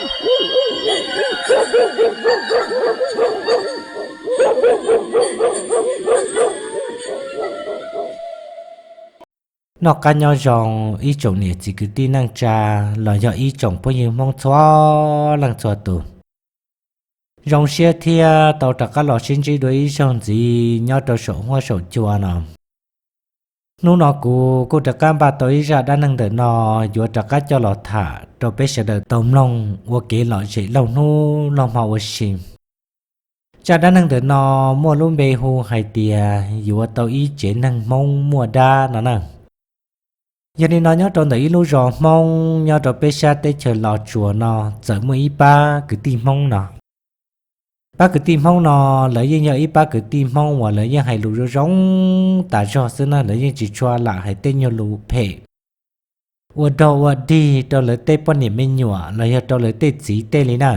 Noj qab nyob zoo ib tsoom niam txiv kwv tij neej tsa los yog ib tsoom phooj ywg Hmoob txhua leej txhua tus. Zoo siab thiab tau rov qab los sib ntsib dua ib zaug ntxiv nyob rau saum huab saum cua no. Hnub no kuv kuj rov qab npaj tau ib zaj dab neeg ntawm no yuav rov qab coj los tham rau peb sawv daws tau mloog ua kev lom zem laug hnub laug hmo ua si. Zaj dab neeg ntawm no muaj lub npe hu hais tias yuav tau ib tsev neeg Hmoob muaj dab no na. Yog li no nyob rau ntawm ib lub zos Hmoob nyob rau peb sab teb chaws Los Tsuas no txawm muaj ib pab kwv tij Hmoob no. Pab kwv tij Hmoob no lawv yeej yog ib pab kwv tij Hmoob uas lawv yeej hais lus zoo zoo tas zog xwb na, lawv yeej tsis tshua lam hais tej nyuag lus phem ua dog ua dig rau lawv tej poj niam me nyuam los yog rau lawv tej txiv tej li na.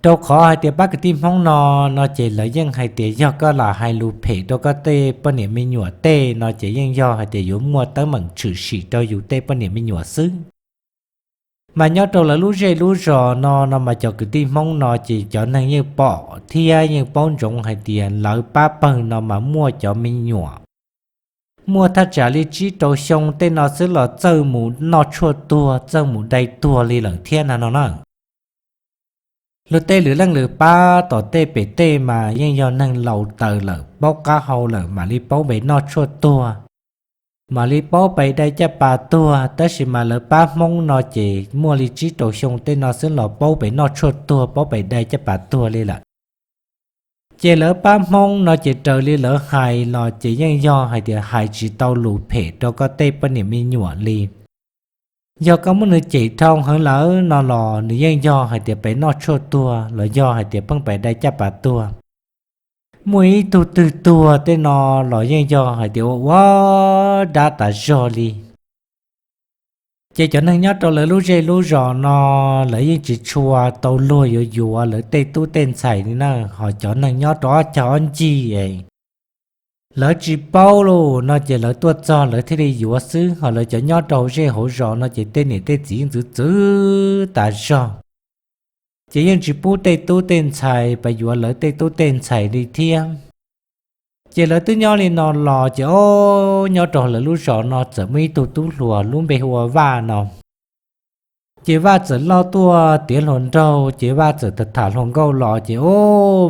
Rau qhov hais tias pab kwv tij Hmoob no, no ces lawv yeej hais tias yog koj lam hais lus phem rau koj tej poj niam me nyuam tej no ces yeej yog hais tias yuav muaj teeb meem tshwm sim rau yus tej poj niam me nyuam xwb. Mas nyob rau lawv lub zej lub zos no no mas cov kwv tij Hmoob no ces cov neeg yeej pom thiab yeej paub ntsoov hais tias lawv pab pawg no mas muaj cov me nyuam muaj thaj tsam li tsib rau xyoo tej no xwb los txawj mus noj tshuaj tuag, txawj mus dai tuag li lawm thiab na no na. Luag tej lwm leej lwm pab tom tej pem tej mas yeej yog neeg laus taws lawm, paub qab hau lawm mam li paub pes noj tshuaj tuag, mam li paub pes dai caj pas tuag, tab sis mas lawv pab Hmoob no ces muaj li tsib rau xyoo tej no xwb los paub pes noj tshuaj tuag, paub pes dai caj pas tuag li lawm. Ces lawv pab Hmoob no ces raws li lawv hais los ces yeej yog hais tias hais tsis tau lus phem rau koj tej poj niam me nyuam li. Yog koj muab nws cem dhau heev lawm no los nws yeej yog hais tias pes noj tshuaj tuag los yog hais tias pheej pes dai caj pas tuag. Muaj ib tug twg tuag tej no los yeej yog hais tias ua ua dab tas zog li. Ces cov neeg nyob rau lawv lub zej lub zos no lawv yeej tsis tshua tau luag yuav yuav lawv tej tub tej ntxhais li na, ho cov neeg nyob rau ob cag ob ncig es lawv tsis paub los no ces lawv tuaj txog lawv thiaj li yuav xwb, ho lawv cov nyob rau hauv zej hauv zos no ces tej niam tej txiv yeej txwv txwv tas zog. Ces yeej tsis pub tej tub tej ntxhais pas yuav lawv tej tub tej ntxhais li thiab. Ces lawv twb nyob li no los ces o, nyob rau lawv lub zos no txawm muaj ib tug tub hluas lub npe hu ua Vaj no. Ces Vaj txawm loj tuaj tiav hluas nraug ces Vaj txawm tham tham hluas nkauj los ces o,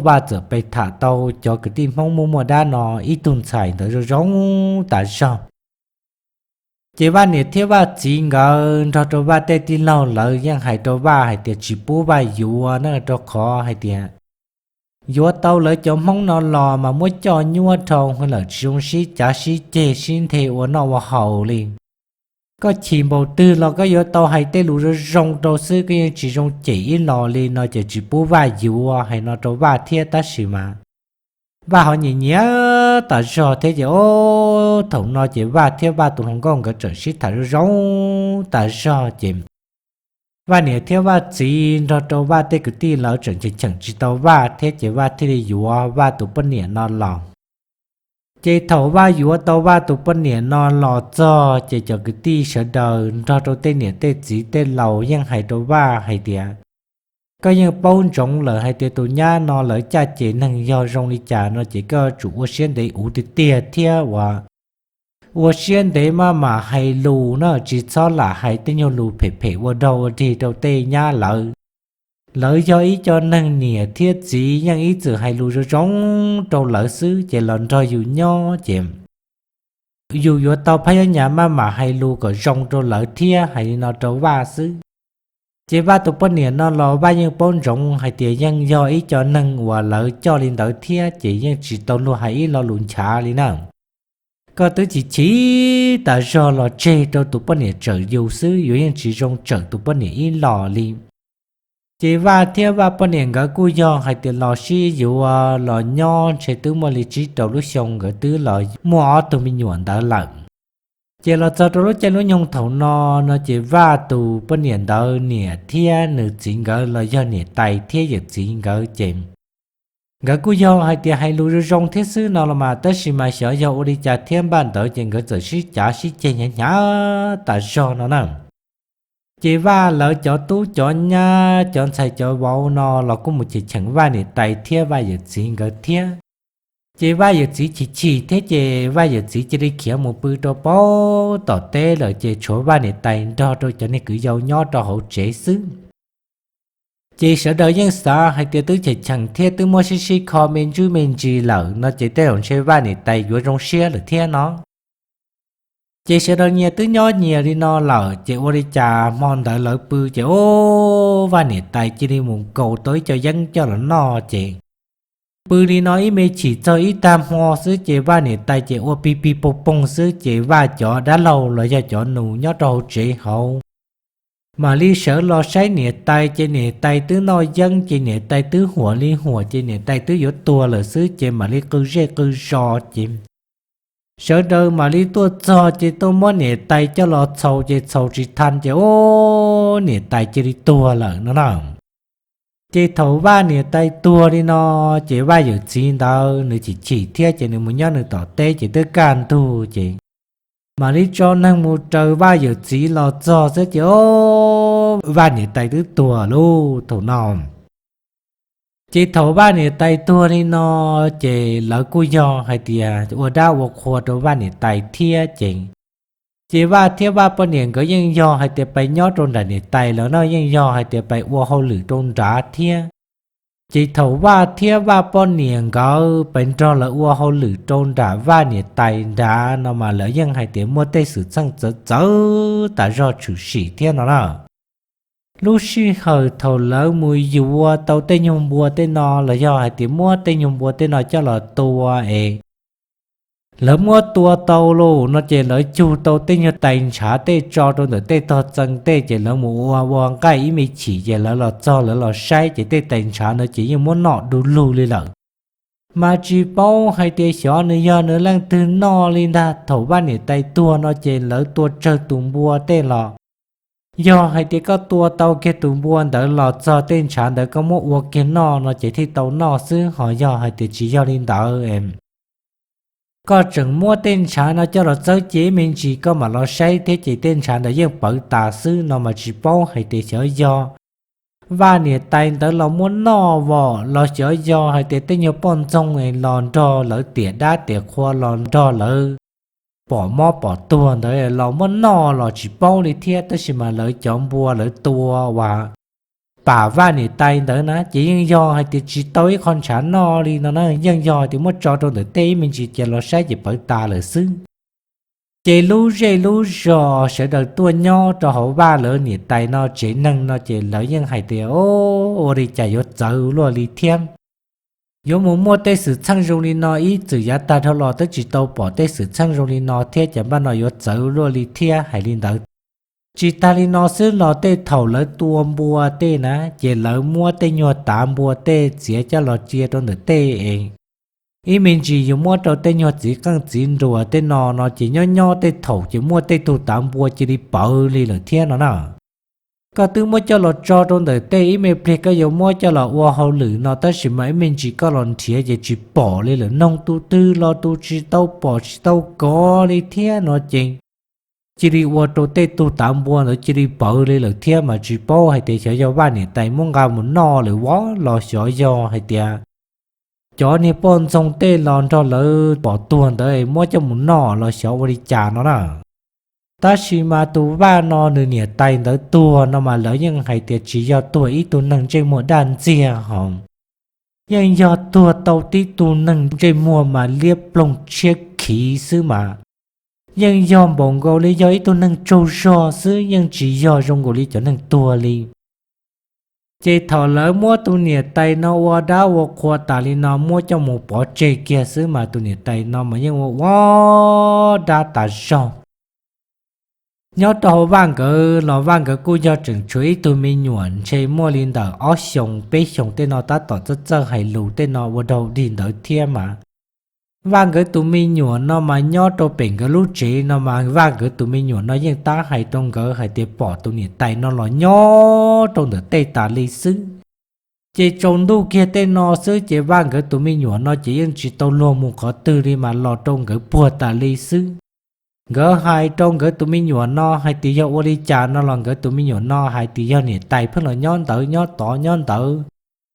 Vaj txawm pes tham tau cov kwv tij Hmoob muaj muaj dab no ib tug ntxhais ntawd zoo zoo tas zog. Ces Vaj niam thiab Vaj txiv nkawd nrog rau Vaj tej tij laug lawv yeej hais rau Vaj hais tias tsis pub Vaj yuav na, rau qhov hais tias yuav tau lawv cov Hmoob no los mas muab coj nyuaj dhau lawm, tsis zoo sib cav sib ceg sib nthe ua noj ua haus li. Koj chim npaum twg los koj yuav tau hais tej lus zoo zoo rau xwb, koj yeej tsis zoo cem ib los li no ces tsis pub Vaj yuav, hais no rau Vaj thiab tab sis mas Vaj ho nyiam nyiam tas zog thiab ces o, thaum no ces Vaj thiab Vaj tus hluas nkauj nkawd tseem sib tham zoo zoo tas zog ces Vaj niam thiab Vaj txiv nrog rau Vaj tej kwv tij lawv tseem cheem cheem tsis tau Vaj thiab ces Vaj thiaj li yuav Vaj tus poj niam no los. Ces thaum Vaj yuav tau Vaj tus poj niam no los txog ces cov kwv tij sawv daws nrog rau tej niam tej txiv tej laus yeej hais rau Vaj hais tias, koj yeej paub ntsoov lawm hais tias tus nyab no lawv caj ces neeg yog zoo li cas no ces koj tsum ua siab ntev uv tiag tiag thiab ua, ua siab ntev maj mam hais lus na, tsis txhob lam hais tej nyuag lus phem phem ua dog ua dig rau tej nyab lawv. Lawv yog ib co neeg niam thiab txiv yeej ib txwm hais lus zoo zoo rau lawv xwb ces los nrog yus nyob ces yus yuav tau phab nyob nyab maj mam hais lus kom zoo rau lawv thiab, hais li no rau Vaj xwb. Ces Vaj tus poj niam no los Vaj yeej paub ntsoov hais tias yeej yog ib co neeg uas lawv coj li ntawd thiab ces yeej tsis tau luag hais ib lo lus nchav li na. Koj twb chim chim tas zog los tseg rau tus poj niam tsawm yus xwb, yus yeej tsis zoo tsawm tus poj niam ib los li. Ces Vaj thiab Vaj poj niam nkawd kuj yog hais tias los sib yuav los nyob ntshe twb muaj li tsib rau lub xyoo nkawd twb los muaj ob tug me nyuam ntawd lawm. Ces los txog rau lub caij lub nyoog thaum no, no ces Vaj tus poj niam ntawd niam thiab nws txiv nkawd los yog niam tais thiab yawm txiv nkawd ces nkawd kuj yog hais tias hais lus zoo zoo thiab xwb no los mas tab sis mas xyov yog ua li cas thiab npaj ntawd ces nkawd txawm sib cav sib ceg hnyav hnyav tas zog no na. Ces Vaj lawv cov tub cov nyab cov ntxhais cov vauv no los kuj mus cheem cheem Vaj niam tais thiab Vaj yawm txiv nkawd thiab. Ces Vaj yawm txiv chim chim thiab ces Vaj yawm txiv cia li khiav mus pw rau pem tom teb lawm ces tshuav Vaj niam tais nrog rau cov niag kwv yau nyob rau hauv tsev xwb. Ces sawv daws yeej xav hais tias twb cheem cheem thiab twb muab sib sib kho me ntsuj me ntsis lawm no ces tej zaum ntshe Vaj niam tais yuav zoo siab lawm thiab no. Ces sawv daws nyias twb nyob nyias li no lawm ces ua li cas hmo ntawd lawv pw ces o, Vaj niam tais cia li mus nkaus tau ib co yeeb coj los noj ces pw li no ib me chim txog ib tag hmo xwb ces Vaj niam tais ces ua pig pig poog poog xwb ces Vaj cov dab laug los yog cov nus nyob rau hauv tsev hauv mam li sawv los saib niam tais ces niam tais twb noj yeeb ces niam tais twb huam li huam ces niam tais twb yuav tuag lawm xwb ces mam li qw zej qw zos ces sawv daws mam li tuaj txog ces tuaj muab niam tais coj los txhaus ces txhaus tsis tau ces o, niam tais cia li tuag lawm no na. Ces thaum Vaj niam tais tuag li no ces Vaj yawm txiv ntawd nws chim chim thiab ces nws mus nyob nws tom teb ces twb kaj ntug ces mam li tso neeg mus raws Vaj yawm txiv los txog xwb ces o, Vaj niam tais twb tuag lawm thaum no. Ces thaum Vaj niam tais tuag li no ces lawv kuj yog hais tias ua dab ua qhua rau Vaj niam tais thiab ces, ces Vaj thiab Vaj poj niam nkawd yeej yog hais tias pais nyob rau nram niam tais lawv no yeej yog hais tias pais ua hauj lwm rau nrad thiab. Ces thaum Vaj thiab Vaj poj niam nkawd pais nrog lawv ua hauj lwm rau nram Vaj niam tais nrad no mas lawv yeej hais tias muaj tej xwm txheej txawv txawv tas zog tshwm sim thiab no na. Lub sij hawm thaum lawv mus yuav tau tej nyuag npua tej no los yog hais tias muab tej nyuag npua tej no coj los tua es lawv muab tua tau lawm no ces lawv cug tau tej nyuag tais ntshav tej tso rau ntawm tej tog txee tej ces lawv mus ua ua nqaij ib me chim ces lawv los txog lawv los saib ces tej tais ntshav ntawd ces yeej muab noj du lug li lawm. Mas tsis paub hais tias xyov nws yog nws leej twg noj li ntag. Thaum Vaj niam tais tuag no ces lawv tua tsawg tus npua tej los yog hais tias koj tua tau kiag tus npua ntawd los txog tej ntshav ntawd koj muab ua kiag noj no ces thiaj tau noj xwb, ho yog hais tias tsis yog li ntawd koj tseem muab tej ntshav no coj los txawb cia ib me ntsis koj mam los saib thiab ces tej ntshav ntawd yeej pawv tas xwb no mas tsis paub hais tias xyov yog Vaj niam tais ntawd los muab noj vom los xyov yog hais tias tej nyuag poj ntxoog los nrog lawv tiam dab tiam qhua los nrog lawv pom mob pom tuag ntawd los muab noj los tsis paub li thiab. Tab sis mas lawv cov npua lawv tua uas pam Vaj niam tais ntawd na ces yeej yog hais tias tsis tau ib qho ntshav noj li no na, yeej yog hais tias muab tso rau ntawm tej ib me ntsis ces los saib ces pawv tas lawm xwb. Ces lub zej lub zos sawv daws tuaj nyob rau hauv Vaj lawv niam tais no tsev neeg no ces lawv yeej hais tias, o, ua li cas yuav txawv luaj li thiab. Yuav mus muaj tej xwm txheej zoo li no ib txwm yav tag dhau los twb tsis tau pom tej xwm txheej zoo li no thiab, cas npaj no yuav txawv luaj li thiab hais li ntawd. Tsis tag li no xwb los tej thaum lawv tua npua tej na ces lawv muab tej nyuag tav npua tej txiav coj los cia rau ntawm tej es ib me ntsis yuav muab rau tej nyuag txiv qeej txiv nruas tej no no ces nyob nyob tej thaum ces muaj tej tug tav npua cia li pawv li lawm thiab no na. Koj twb muab coj los tso rau ntawm tej ib me pliag koj yuav muab coj los ua hauj lwm no tab sis mas ib me ntsis koj los nrhiav ces tsis pom li lawm, noog tus twg los tus tsis tau pom tsis tau kov li thiab no ces cia li ua rau tej tug tav npua ntawd cia li pawv li lawm thiab mas tsis paub hais tias xyov yog Vaj niam tais muab nqa mus noj lawm vov los xyov yog hais tias cov niag poj ntxoog tej los nrog lawv pom tuag ntawd muab coj mus noj los xyov ua li cas no na. Tab sis mas tus Vaj no nws niam tais ntawd tuag no mas lawv yeej hais tias tsis yog tuag ib tug neeg ntsej muag daj ntxiag ho, yeej yog tuag tau tib tug neeg ntsej muag mas liab ploog tshiab khiv xwb mas yeej yog npaum nkaus li yog ib tug neeg tsaug zog xwb, yeej tsis yog zoo nkaus li cov neeg tuag li. Ces thaum lawv muab tus niam tais no ua dab ua qhua tas li no muab coj mus pov tseg kiag xwb mas tus niam tais no mas yeej ua ua dab tas zog. Nyob rau hauv Vaj nkawd los Vaj nkawd kuj yog tseem tshuav ib tug me nyuam ntshe muaj li ntawm ob xyoos peb xyoos tej no tab tom txawj txawj hais lus tej no ua dog dig ntawd thiab mas Vaj nkawd tus me nyuam no mas nyob rau pem nkawd lub tsev no mas Vaj nkawd tus me nyuam no yeej tab hais rau nkawd hais tias pom tus niam tais no los nyob rau ntawm tej tas li xwb. Ces tsaus ntuj kiag tej no xwb ces Vaj nkawd tus me nyuam no ces yeej tsis tau luag mus qhov twg li mas los rau nkawd puag tas li xwb. Nkawd hais rau nkawd tus me nyuam no hais tias yog ua li cas no los nkawd tus me nyuam no hais tias yog niam tais pheej los nyob ntawd nyob tod nyob ntawd,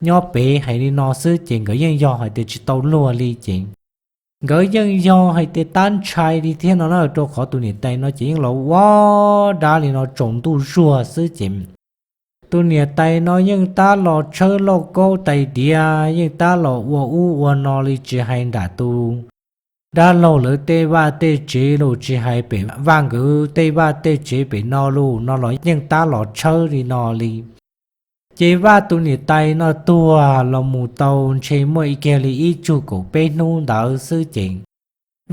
nyob pem hais li no xwb ces nkawd yeej yog hais tias tsis tau luag li ces nkawd yeej yog hais tias tab ntshai li thiab no na, rau qhov tus niam tais no ces yeej los ua dab li no tsaus ntuj zuag xwb ces tus niam tais no yeej tab los tshawb lauj kaub tais diav, yeej tab los ua ub ua no li tsis hais nram tus dab laug lawv tej vaj tej tsev los tsis hais pem Vaj nkawd tej vaj tej tsev pem no los no los yeej tab los tshawb li no li. Ces Vaj tus niam tais no tuag los mus tau ntshe muaj ib kiag li ib tsug kaum peb hnub ntawd xwb ces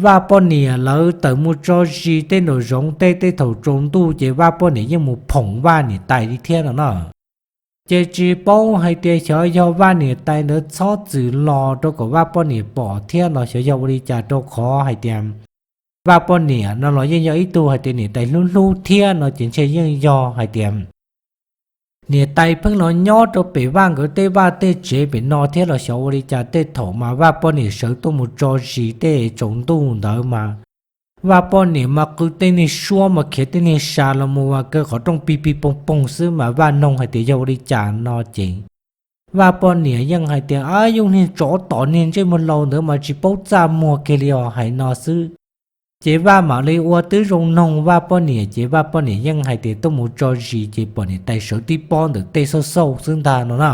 Vaj poj niam lawv tawm mus tso zis tej nraum zoov tej, tej thaum tsaus ntuj ces Vaj poj niam yeej mus phoom Vaj niam tais li thiab no na. Ces tsis paub hais tias xyov yog Vaj niam tais ntawd txhob txwm los rau kom Vaj poj niam pom thiab los xyov yog ua li cas, rau qhov hais tias Vaj poj niam no los yeej yog ib tug hais tias niam tais hlub hlub thiab no ces ntshe yeej yog hais tias niam tais pheej los nyob rau pem Vaj nkawd tej vaj tej tsev pem no thiab los xyov ua li cas tej thaum mas Vaj poj niam sawv tuaj mus tso zis tej tsaus ntuj ntawd mas Vaj poj niam mas qw tej niag suab mas khiav tej niag sa los mus as kaw qhov rooj pig pig poog poog xwb mas Vaj noog hais tias yog ua li cas no ces Vaj poj niam yeej hais tias, Ab, yog niag tsov tom niag ntsej muag laus ntawd mas tsis paub txaj muag kiag li os, hais no xwb. Ces Vaj mam li ua tib zoo noog Vaj poj niam ces Vaj poj niam yeej hais tias tuaj mus tso zis ces pom niam tais sawv tib pob ntawm tej xauj xauj xwb ntag no na.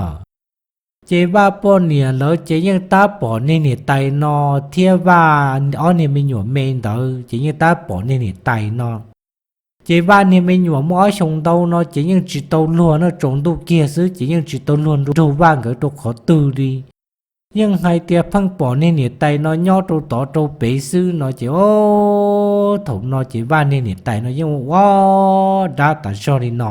Ces Vaj poj niam lawv ces yeej tab pom niag niam tais no thiab Vaj ob niag me nyuam me ntawd ces yeej tab pom niag niam tais no. Ces Vaj niag me nyuam muaj ob xyoos ntau no ces yeej tsis tau luag no, tsaus ntuj kiag xwb ces yeej tsis tau luag nrug Vaj nkawd rau qhov twg li. Yeej hais tias pheej pom niag niam tais no nyob rau tod rau pem xwb no ces ob thaum no ces Vaj niag niam tais no yeej ua dab tas zog li no.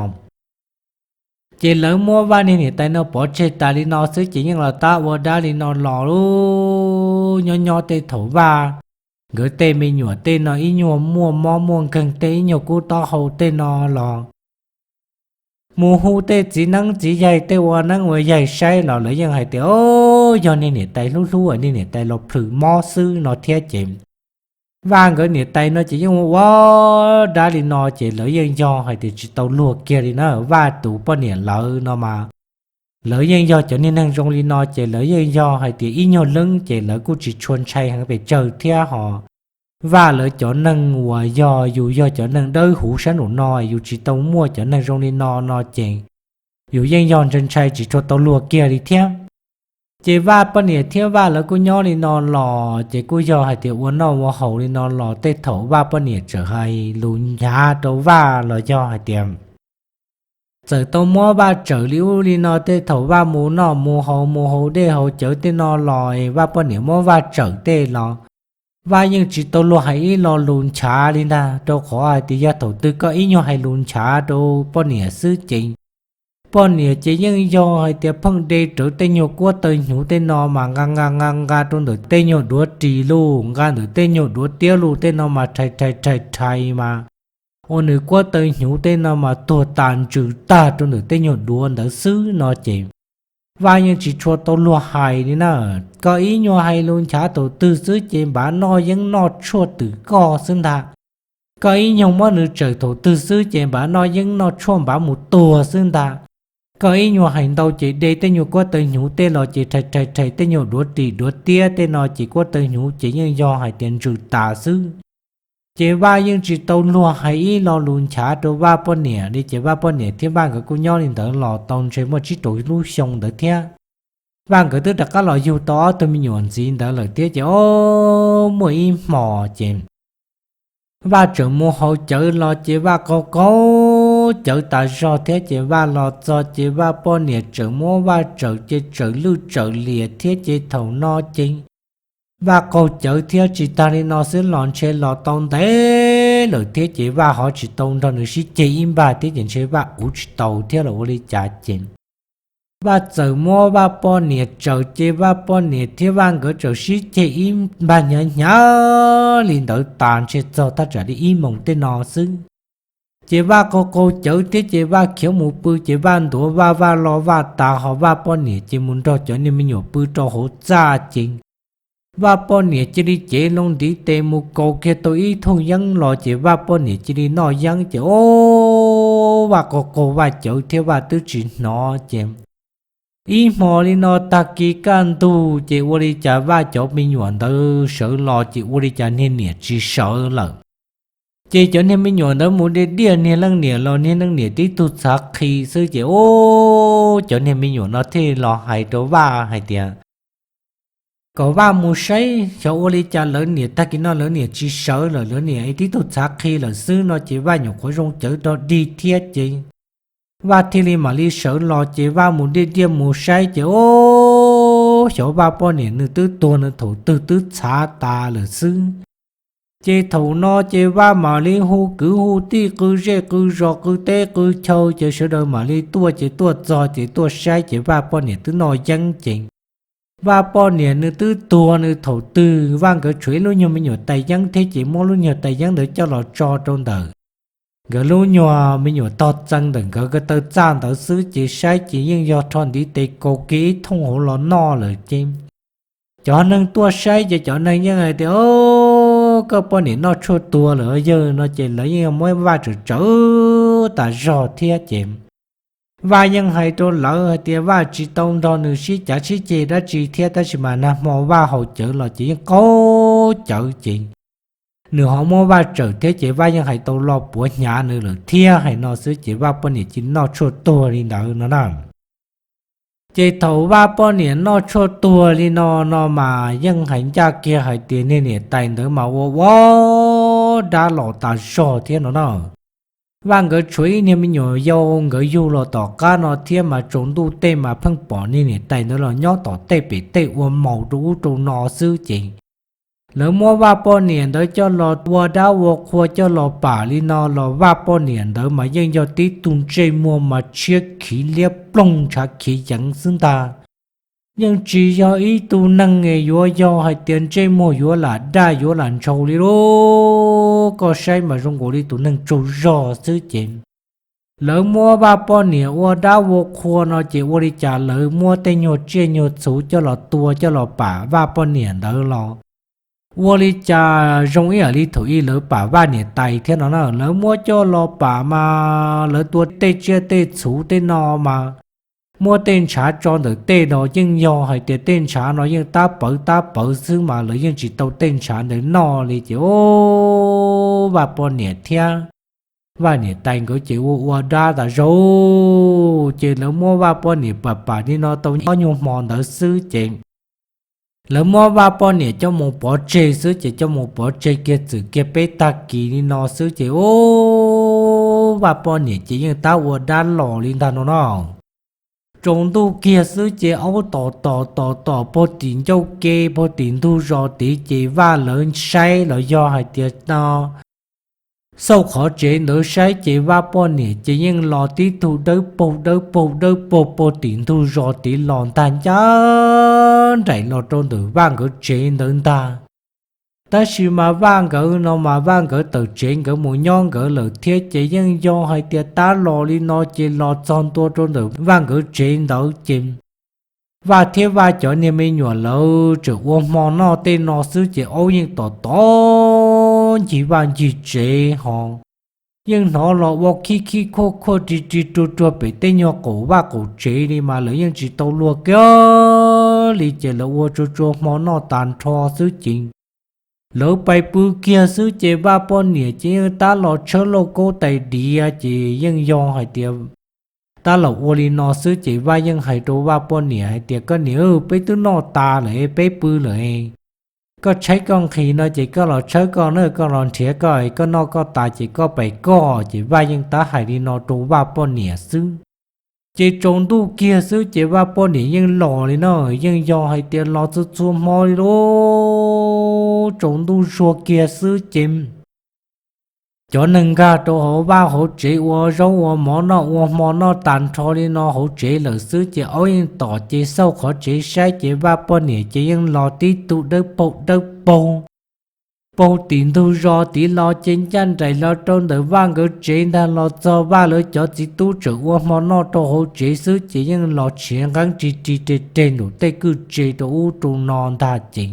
Ces lawv muab Vaj niag niam tais no pov tseg tas li no xwb ces yeej los tab ua dab li no los nyob nyob tej thaum Vaj nkawd tej me nyuam tej no ib nyuag muaj mob muaj nkeeg tej ib nyuag kub taub hau tej no los mus hu tej txiv neeb txiv yaig tej ua neeb ua yaig saib los lawv yeej hais tias, O, yog niag niam tais hlub hlub niag niam tais los plhws mob xwb no thiab ces Vaj nkawd niam tais no ces yeej ua ua dab li no ces lawv yeej yog hais tias tsis tau luag kiag li na. Vaj tus poj niam lawv no mas lawv yeej yog cov niag neeg zoo li no ces lawv yeej yog hais tias ib nyuag leeb ces lawv kuj tsis tshua ntshai heev pes tsawg thiab ho Vaj lawv cov neeg uas yog yus yog cov neeg dawb huv sab nraum no yus tsis tau muaj cov neeg zoo li no no ces yus yeej yog ntshai ntshai tsis tshua tau luag kiag li thiab. Ces Vaj poj niam thiab Vaj lawv kuj nyob li no los ces kuj yog hais tias ua noj ua haus li no los tej thaum Vaj poj niam txawm hais lus nyav rau Vaj los yog hais tias txawm tau muab Vaj tsawm li ub li no tej thaum Vaj mus noj mus haus mus haus dej haus cawv tej no los es Vaj poj niam muab Vaj tsawm tej los Vaj yeej tsis tau luag hais ib lo lus nchav li ntag, rau qhov hais tias yog thaum twg koj ib nyuag hais lus nchav rau poj niam xwb ces poj niam ces yeej yog hais tias pheej de rawv tej nyuag kuab taw hnyuv tej no mas nqa nqa nqa nqa rau ntawm tej nyuag duav ris lus, nqa ntawm tej nyuag duav tiab lus tej no mas rhais rhais rhais rhais mas ua nws kuab taw hnyuv tej no mas tuag tas ntsws tag rau ntawm tej nyuag duav ntawd xwb no ces Vaj yeej tsis tshua tau luag hais li na. Koj ib nyuag hais lus nchav thaum twg xwb ces npav noj yeeb noj tshuaj twm koj xwb ntag. Koj ib nyuag muab nws tsawm thaum twg xwb ces npav noj yeeb noj tshuaj npav mus tuag xwb ntag. Koj ib nyuag hais ntau ces de tej nyuag kuab taw hnyuv tej los ces rhais rhais rhais tej nyuag duav ris duav tiab tej no ces kuab taw hnyuv ces yeej yog hais tias ntsws tas xwb. Ces Vaj yeej tsis tau luag hais ib lo lus nchav rau Vaj poj niam li ces Vaj poj niam thiab Vaj nkawd kuj nyob li ntawd los tau ntshe muaj tsib rau lub xyoo ntawd thiab. Vaj nkawd twb rov qab los yug tau ob tug me nyuam ntxiv ntawd lawm thiab ces o, muaj ib hmos ces Vaj tseem mus haus cawv los ces Vaj qaug qaug cawv tas zog thiab ces Vaj los txog ces Vaj poj niam tseem muab Vaj tsawm ces tsawm lwj tsawm liam thiab ces thaum no ces Vaj qaug cawv thiab tsis tag li no xwb los ntshe los tau ntev lawm thiab ces Vaj ho tsis tau nrog nws sib ceg ib npag thiab ces ntshe Vaj uv tsis tau thiab los ua li cas ces Vaj txawm muab Vaj poj niam tsawm ces Vaj poj niam thiab Vaj nkawd tseem sib ceg ib npag hnyav hnyav li ntawd tas ntshe txog thaj tsam li ib moos tej no xwb. Ces Vaj qaug qaug cawv thiab ces Vaj khiav mus pw ces Vaj ntuav Vaj, Vaj lo Vaj tas ho Vaj poj niam ces mus nrog cov niag me nyuam pw rau hauv txaj ces Vaj poj niam cia li cev loo ntiv tes mus kaus kiag tau ib thooj yeeb los ces Vaj poj niam cia li noj yeeb ces ob, Vaj qaug qaug Vaj cawv thiab Vaj twb tsis hnov ces ib hmo li no tag kis kaj ntug ces ua li cas Vaj cov me nyuam ntawd sawv los ces ua li cas niag niam tsis sawv lawm. Ces cov niag me nyuam ntawd mus diaj diaj niag leej niam los niag leej niam tib tug txhav qhi xwb ces ob, cov niag me nyuam no thiaj los hais rau Vaj hais tias kom Vaj mus saib xyov ua li cas lawv niam tag kis no lawv niam tsis sawv lawm, lawv niam tib tug txhav qhi lawm xwb no ces Vaj nyuam qhuav zoo cawv rog dig thiab ces Vaj thiaj li mam li sawv los ces Vaj mus diaj diaj mus saib ces ob, xyov Vaj poj niam nws twb tuag nws thaum twg twb txhav tas lawm xwb. Ces thaum no ces Vaj mam li hu kwv hu tij qw zej qw zos qw teb qw chaw ces sawv daws mam li tuaj ces tuaj txog ces tuaj saib ces Vaj poj niam twb noj yeeb ces Vaj poj niam nws twb tuag nws thaum twg. Vaj nkawd tshuav ib lub nyuag me nyuam tais yeeb thiab ces muab lub nyuag tais yeeb ntawd coj los tso rau ntawm nkawd lub nyuag me nyuam tog txee ntawm nkawd ko taw txaj ntawd xwb ces saib ces yeej yog rho ntiv tes kaus kiag ib thooj hauv los noj lawm ces cov neeg tuaj saib ces cov neeg yeej hais tias, Koj poj niam noj tshuaj tuag lawm yawg no ces lawv yeej muab Vaj tsawm tsawv tas zog thiab ces Vaj yeej hais rau lawv hais tias Vaj tsis tau nrog nws sib cav sib ceg dab tsi thiab tab sis mas nag hmo Vaj haus cawv los ces yeej qaug cawv ces nws ho muab Vaj tsawm thiab ces Vaj yeej hais tau lo puav hnyav nws lawm thiab hais no xwb ces Vaj poj niam cia li noj tshuaj tuag li ntawd no na. Ces thaum Vaj poj niam noj tshuaj tuag li no no mas yeej hais ncaj kiag hais tias niag niam tais ntawd mas ua ua dab los tas zog thiab no na. Vaj nkawd tshuav ib niag me nyuam yau nkawd yug los tom qab no thiab mas tsaus ntuj tej mas pheej pom niag niam tais ntawd los nyob tom tej pem tej ua maus rau ub rau no xwb ces lawv muab Vaj poj niam ntawd coj los ua dab ua qhua coj los pam li no los Vaj poj niam ntawd mas yeej yog tib tug ntsej muag mas tshiab khiv liab ploog ntshav khiav yeev xwb ntag. Yeej tsis yog ib tug neeg yuav yog hais tias ntsej muag yuav lam daj yuav lam ntshaus li lauj. Koj saib mas zoo nkaus li tus neeg tsaug zog xwb ces lawv muab Vaj poj niam ua dab ua qhua no ces ua li cas lawv muab tej nyuag tsiaj nyuag txhuv coj los tua coj los pam Vaj poj niam ntawd los ua li cas zoo ib yam li thaum ub lawv pam Vaj niam tais thiab no na. Lawv muab coj los pam mas lawv tua tej tsiaj tej txhuv tej no mas muab tej ntshav tso ntawm tej no yeej yog hais tias tej ntshav no yeej tab pawv tab pawv xwb mas lawv yeej tsis tau tej ntshav ntawd noj li ces ob, Vaj poj niam thiab Vaj niam tais nkawd ces ua ua dab tas zog ces lawv muab Vaj poj niam pam pam li no tau ob nyuag hmo ntawd xwb ces lawv muab Vaj poj niam coj mus pov tseg xwb ces coj mus pov tseg kiag txwm kiag peb tag kis li no xwb ces ob, Vaj poj niam ces yeej tab ua dab los li ntag no no. Tsaus ntuj kiag xwb ces aub tom tom tom tom puag tim ncauj ke puag tim ntug zos tid ces Vaj lawv saib los yog hais tias no xauj qhov tsev ntawd saib ces Vaj poj niam ces yeej los tib tug dawb paug dawb paug dawb paug puag tim ntug zos tid los ntag ncaj nraim los rau ntawm Vaj nkawd tsev ntawd ntag. Tab sis mas Vaj nkawd no mas Vaj nkawd tawm tsev nkawd mus nyob nkawd lawm thiab ces yeej yog hais tias tab los li no ces los txog ntua rau ntawm Vaj nkawd tsev ntawd ces Vaj thiab Vaj cov niag me nyuam lawv tseem ua hmo noj tej no xwb ces aub yeej tom tom ncig Vaj ncig tsev ho yeej hnov los ua khib khib khuaj khuaj ri ri ruag ruag pem tej nyuag qaum vaj qaum tsev li mas lawv yeej tsis tau luag kiag li ces lawv ua tsuag tsuag hmo noj tas nrho xwb ces lawv pais pw kiag xwb ces Vaj poj niam ces yeej tab los tshawb lauj kaub tais diav ces yeej yog hais tias tab los ua li no xwb ces Vaj yeej hais rau Vaj poj niam hais tias koj niam, peb twb noj tas lawm peb pw lawm. Koj tshaib koj nqhis no ces koj los tshawb koj na, koj los nrhiav koj, koj noj koj tas ces koj pais koj ces Vaj yeej tab hais li no rau Vaj poj niam xwb. Ces tsaus ntuj kiag xwb ces Vaj poj niam yeej los li no, yeej yog hais tias los txhua txhua hmo li lauj. Tsaus ntuj zuag kiag xwb ces cov neeg nkag rau hauv Vaj hauv tsev ua zaub ua mov noj ua hmo noj tas nrho li no hauv tsev lawm xwb ces aub yeej tom ces xauj qhov tsev saib ces Vaj poj niam ces yeej los tib tug dawb paug dawb paug puag tim ntug zos tid los ces ncaj nraim los rau ntawm Vaj nkawd tsev ntag los txog Vaj lawv cov txiv tub tseem ua hmo noj rau hauv tsev xwb ces yeej los tshiav nqeeb ri ri reg reg nraum tej kwj tse rau ub rau no ntag ces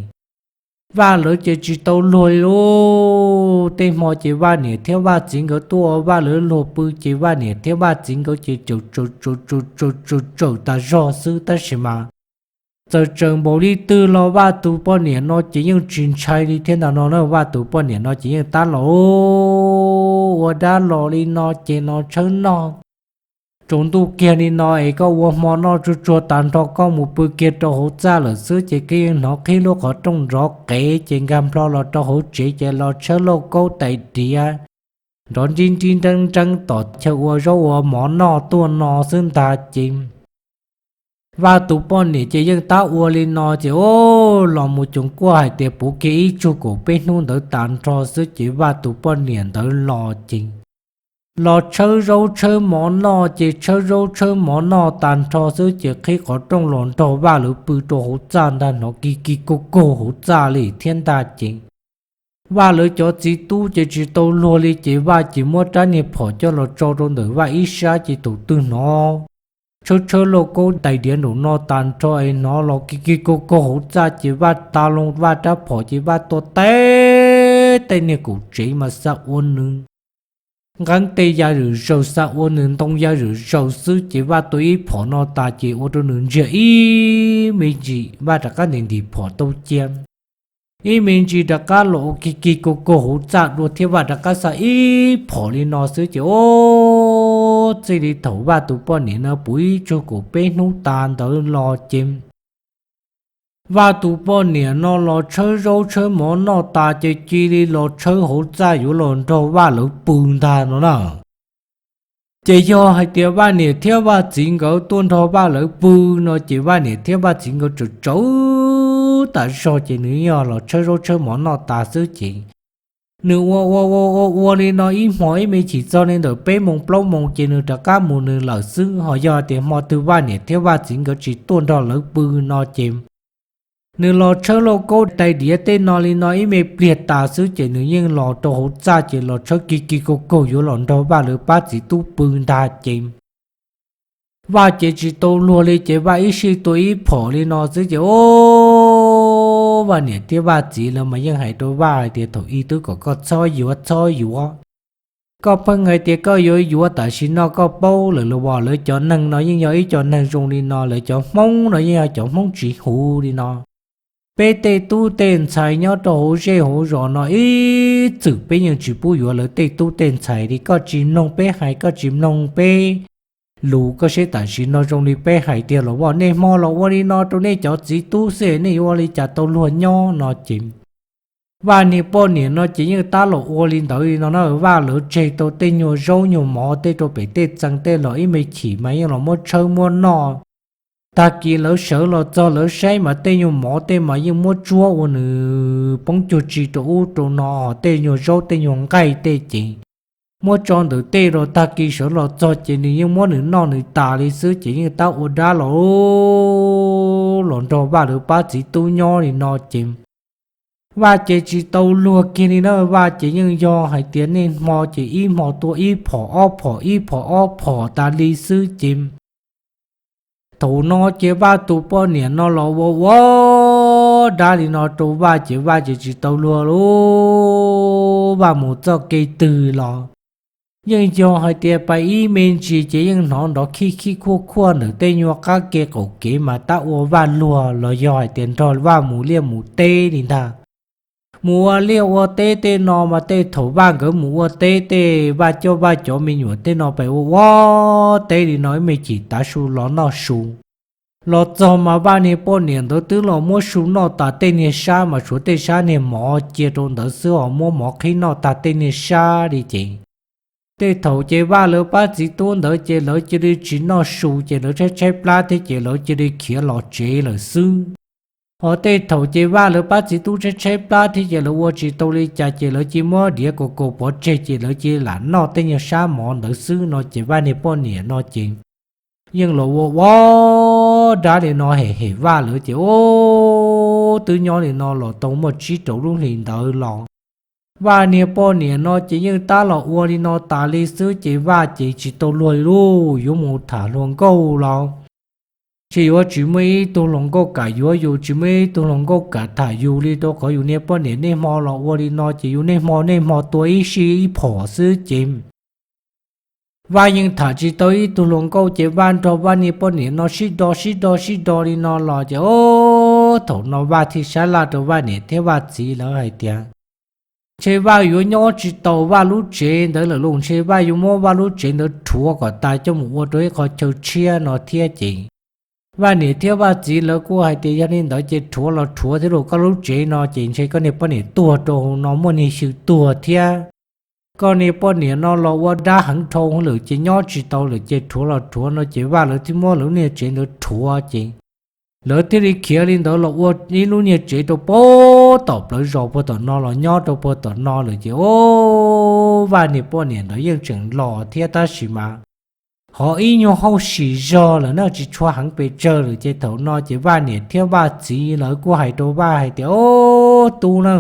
Vaj lawv ces tsis tau luag li lauj. Tej hmo ces Vaj niam thiab Vaj txiv nkawd tuaj ua Vaj lawv luag pw ces Vaj niam thiab Vaj txiv nkawd ces tsawm tsawm tsawm tsawm tsawm tsawm tas zog xwb, tab sis mas txawm tsawm npaum li twg los Vaj tus poj niam no ces yeej tsis ntshai li thiab ntag no na. Vaj tus poj niam no ces yeej tab los ua dab los li no ces los tshawb noj. Tsaus ntuj kiag li no es koj ua hmo noj tsuag tsuag tas nrho koj mus pw kiag rau hauv txaj lawm xwb ces koj yeej hnov qhib lub qhov rooj nrov qev ces nkag nplho los rau hauv tsev ces los tshawb lauj kaub tais diav nrov nrib nrib nreeb nreeb tom chaw ua zaub ua mov noj tuaj no xwb ntag ces Vaj tus poj niam ces yeej tab ua li no ces o, los mus coos kuaj hais tias puv kiag ib tsug kaum peb hnub ntawd tas nrho xwb ces Vaj tus poj niam ntawd los ces los tshawb zaub tshawb mov noj ces tshawb zaub tshawb mov noj tas nrho xwb ces qhib qhov rooj los nrog Vaj lawv pw rau hauv txaj ntag, hnov kig kig kaug kaug hauv txaj li thiab ntag ces Vaj lawv cov txiv tub ces tsis tau luag li ces Vaj ces muab rab niag phom coj los tso rau ntawm Vaj ib sab ces thaum twg hnov tshawb tshawb lauj kaub tais diav nraum no tas nrho es hnov los kig kig kaug kaug hauv txaj ces Vaj ta loo Vaj rab phom ces Vaj tua teb tej niag kaum tsev mas xa ua nws nqeeb tej ya zwm zaws, xa ua nws ntoo ya zwm zaws xwb ces Vaj tua ib phom no tas ces ua rau nws ntsiag ib me ntsis, Vaj rov qab ntim ntim phom tau cia. Ib me ntsis rov qab los ua kig kig kaug kaug hauv txaj dua thiab Vaj rov qab xa ib phom li no xwb ces o, txij li thaum Vaj tus poj niam no puv ib tsug kaum peb hnub tas ntawd los ces Vaj tus poj niam no los tshawb zaub tshawb mov noj tas ces cia li los tshawb hauv txaj yuav los nrog Vaj lawv pw ntag no na. Ces yog hais tias Vaj niam thiab Vaj txiv nkawd tuaj nrog Vaj lawv pw no ces Vaj niam thiab Vaj txiv nkawd tsawm tsawm tas zog ces nws yog los tshawb zaub tshawb mov noj tas xwb ces nws ua ua ua ua ua li no ib hmos ib me chim txog li ntawm peb moos plaub moos ces nws rov qab mus nws lawm xwb. Ho yog tias hmo twg Vaj niam thiab Vaj txiv nkawd tsis tuaj nrog lawv pw no ces nws los tshawb lauj kaub tais diav tej no li no ib me pliag tas xwb ces nws yeej los rau hauv txaj ces los tshawb kig kig kaug kaug yuav los nrog Vaj lawv pab txiv tub pw ntag ces Vaj ces tsis tau luag li ces Vaj ib sij tua ib phom li no xwb ces o, Vaj niam thiab Vaj txiv lawv mas yeej hais rau Vaj hais tias thaum ub twb kom koj txhob yuav txhob yuav, koj pheej hais tias koj yuav yuav tam sim no koj paub lawm los as, lawv cov neeg no yeej yog ib co neeg zoo li no, lawv cov Hmoob no yeej yog cov Hmoob tsis huv li no. Peb tej tub tej ntxhais nyob rau hauv zej hauv zos no ib txwm peb yeej tsis pub yuav lawv tej tub tej ntxhais li, koj tsis mloog peb hais, koj tsis mloog peb lus, koj saib tam sim no zoo li peb hais tiag los as, nej hmo los ua li no rau nej cov txiv tub xwb nej yuav ua li cas tau luag nyob no ces Vaj niag poj niam no ces yeej tab los ua li ntawd li no na. Vaj lawv tseg tau tej nyuag zaub nyuag mov tej rau pem tej txee tej los ib me chim mas yeej los muab tshawb muab noj. Tag kis lawv sawv los txog lawv saib mas tej nyuag mov tej mas yeej muab tsuab ua nws poob cuag tsi rau ub rau no, ho tej nyuag zaub tej nyuag nqaij tej ces muab tso ntawm tej rau, tag kis sawv los txog ces nws yeej muab nws noj nws tas li xwb ces yeej tab ua dab los los nrog Vaj lawv pab txiv tub nyob li no ces Vaj ces tsis tau luag kiag li na. Vaj ces yeej yog hais tias niaj hmo ces ib hmo tua ib phom ob phom ib phom ob phom tas li xwb ces thaum no ces Vaj tus poj niam no los ua ua dab li no rau Vaj ces Vaj ces tsis tau luag li. Vaj mus txoj kev twg los yeej yog hais tias pais ib me ntsis ces yeej hnov nrov khij khij khuaj khuaj ntawm tej nyuag qab ke qaum kev mas tab ua Vaj luag los yog hais tias nrog Vaj mus liaj mus teb li ntag. Mus ua liaj ua teb tej no mas tej thaum Vaj nkawd mus ua teb tej Vaj coj Vaj cov me nyuam tej no pais ua ua teb li no ib me chim tav su los noj su los txog mas Vaj niag poj niam ntawd twb los muab su noj tas tej niag sab mas tshuav tej sab niag mov cia rau ntawd xwb, ho muab mov qhib noj tag tej niag sab li ces tej thaum ces Vaj lawv pab txiv tub ntawd ces lawv cia li tsis noj su ces lawv tshaib tshaib plab thiab ces lawv cia li khiav los tsev lawm xwb. Ho tej thaum ces Vaj lawv pab txiv tub tshaib tshaib plab thiab ces lawv ua tsis tau li cas ces lawv cia muab diav kaus kaus pov tseg ces lawv cia lam noj tej nyuag sab mov ntawd xwb no ces Vaj niag poj niam no ces yeej los ua ua dab li no hem hem Vaj lawv ces ub twb nyob li no los tau muaj tsib rau lub hlis ntawd los Vaj niag poj niam no ces yeej tab los ua li no tas li xwb ces Vaj ces tsis tau luag li lauj, yuav mus tham hluas nkauj los Ces yuav tsis muaj ib tug hluas nkauj kam yuav yus, tsis muaj ib tug hluas nkauj kam tham yus li, rau qhov yus niag poj niam niaj hmo los ua li no ces yus niaj hmo niaj hmo tua ib sij ib phom xwb ces Vaj yeej tham tsis tau ib tug hluas nkauj ces Vaj nrog Vaj niag poj niam no sib do sib do sib do li no los ces ob thaum no Vaj thiaj sab laj rau Vaj niam thiab Vaj txiv lawv hais tias ntshe Vaj yuav nyob tsis tau Vaj lub tsev ntawd lawm los ntshe Vaj yuav muab Vaj lub tsev ntawd rhuav kom tas coj mus ua rau ib qho chaw tshiab no thiab ces Vaj niam thiab Vaj txiv lawv kuj hais tias yog li ntawd ces rhuav los rhuav thiab los, koj lub tsev no ces ntshe koj niag poj niam tuag rau hauv no muaj niag xyw tuag thiab. Koj niag poj niam no los ua dab heev dhau lawm ces nyob tsis tau lawm ces rhuav los rhuav no ces Vaj lawv thiaj muab lawv lub niag tsev ntawd rhuav ces lawv thiaj li khiav li ntawd los ua ib lub niag tsev rau puag tom plawv zos puag tom no los nyob rau puag tom no lawm ces ob Vaj niag poj niam ntawd yeej tseem los thiab tab sis mas ho ib nyuag hauj sim zog lawm na tsis tshua heev pes tsawg lawm ces thaum no ces Vaj niam thiab Vaj txiv lawv kuj hais rau Vaj hais tias ob tub na,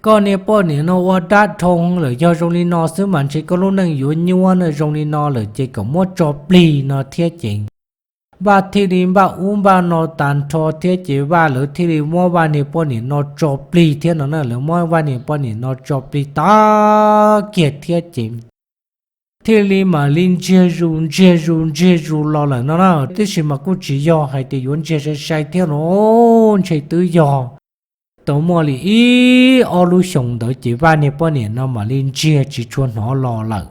koj niag poj niam no ua dab dhau lawm, yog zoo li no xwb mas ntshe koj lub neej yuav nyuaj na, zoo li no lawm ces kom muab tso plig no thiab ces Vaj thiaj li npaj ub npaj no tas nrho thiab ces Vaj lawv thiaj li muab Vaj niag poj niam no tso plig thiab no na, lawv muab Vaj niag poj niam no tso plig tag kiag thiab ces thiaj li mam li ntsiag zus ntsiag zus ntsiag zus los lawm no na, tab sis mas kuj tsis yog hais tias yuav ntsiag sai sai thiab no, ntshe twb yog tau muaj li ib ob lub xyoos ntawd ces Vaj niag poj niam no mam li ntsiag tsis tshua hnov los lawm.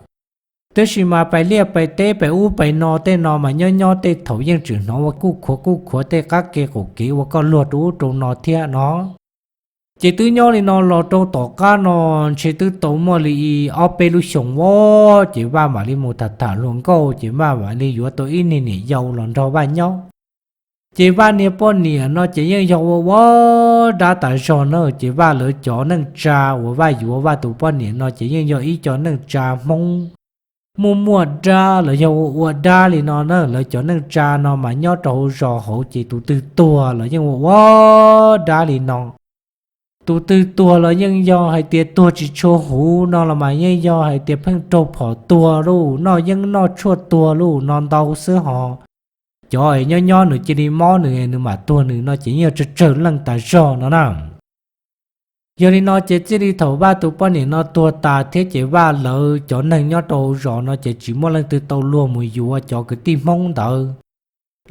Tab sis mas pais liaj pais teb pais ub pais no tej no mas nyob nyob tej thaum yeej tseem hnov ua kuj khuav kuj khuav tej qab ke qaum kev ua koj luag rau ub rau no thiab no. Ces twb nyob li no los rau tom qab no ntshe twb tau muaj li ob peb lub xyoos ua ces Vaj mam li mus tham tham hluas nkauj ces Vaj mam li yuav tau ib niag niam yau los nrog Vaj nyob. Ces Vaj niag poj niam no ces yeej yog ua ua dab tas zog na, ces Vaj lawv cov neej tsa uas Vaj yuav Vaj tus poj niam no ces yeej yog ib co neej tsa Hmoob muaj muaj dab los yog ua ua dab li no na. Lawv cov neej tsa no mas nyob rau hauv zos hauv ces tus twg tuag los yeej ua ua dab li no. Tus twg tuag los yeej yog hais tias tuag tsis tshua huv no los mas yeej yog hais tias pheej raug phom tuag lauj, noj yeeb noj tshuaj tuag lauj no ntau xwb ho. Cov es nyob nyob nws cia li mob nws nws mam tuag nws no ces yeej yog tsawg tsawg leej tas zog no na. Yog li no ces txij li thaum Vaj tus poj niam no tuag tas thiab ces Vaj lawv cov neeg nyob rau hauv zos no ces tsis muaj leej twg tau luag mus yuav cov kwv tij Hmoob ntawd,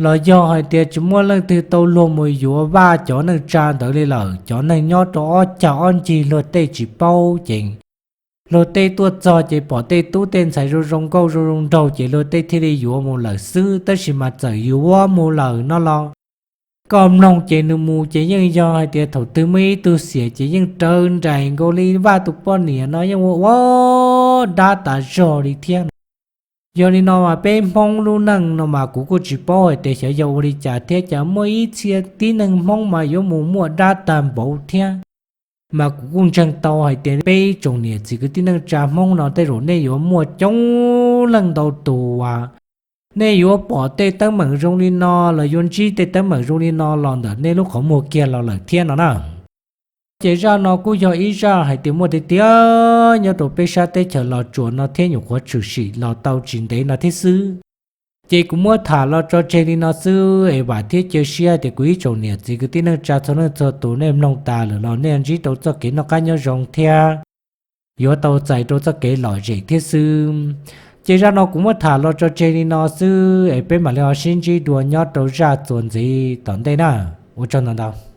los yog hais tias tsis muaj leej twg tau luag mus yuav Vaj cov neej tsa ntawd li lawm. Cov neeg nyob rau ob cag ob ncig luag tej tsis paub ces luag tej tuaj txog ces pom tej tub tej ntxhais zoo zoo nkauj zoo zoo nraug ces luag tej thiaj li yuav mus lawm xwb. Tab sis mas txawm yuav mus lawm no los koj mloog ces nws mus ces yeej yog hais tias thaum twg muaj ib tug xiam ces yeej raws nraim nkaus li Vaj tus poj niam no yeej ua ua dab tas zog li thiab no. Yog li no mas peb Hmoob lub neej no mas kuv kuj tsis paub hais tias xyov yog ua li cas thiab cas muaj ib txhia tib neeg Hmoob mas yuav mus muaj dab tag npaum thiab. Mas kuv kuj ntseeg tau hais tias peb ib tsoom niam txiv kwv tij neej tsa Hmoob no tej zaum nej yuav muaj coob leej ntau tus uas nej yuav pom tej teeb meem zoo li no los yuav ntsib tej teeb meem zoo li no los ntawm nej lub qhov muag kiag los lawm thiab no na. Ces zaj no kuj yog ib zaj hais tias muaj tiag tiag nyob rau peb sab teb chaws Los Tsuas no thiab nyuam qhuav tshwm sim los tau tsis ntev no thiab xwb. Ces kuv muab tham los tso tseg li no xwb es vam thiab cia siab tias kuv ib tsoom niam txiv kwv tij neej tsa txhua leej txhua tus nej mloog tas lawm los nej ntsib rau txoj kev noj qab nyob zoo thiab yuav tau txais rau txoj kev lom zem thiab xwb. Ces zaj no kuv muab tham los tso tseg li no xwb es peb mam li ho sib ntsib dua nyob rau zaj txuas ntxiv tom ntej na. Ua tsaug ntau ntau.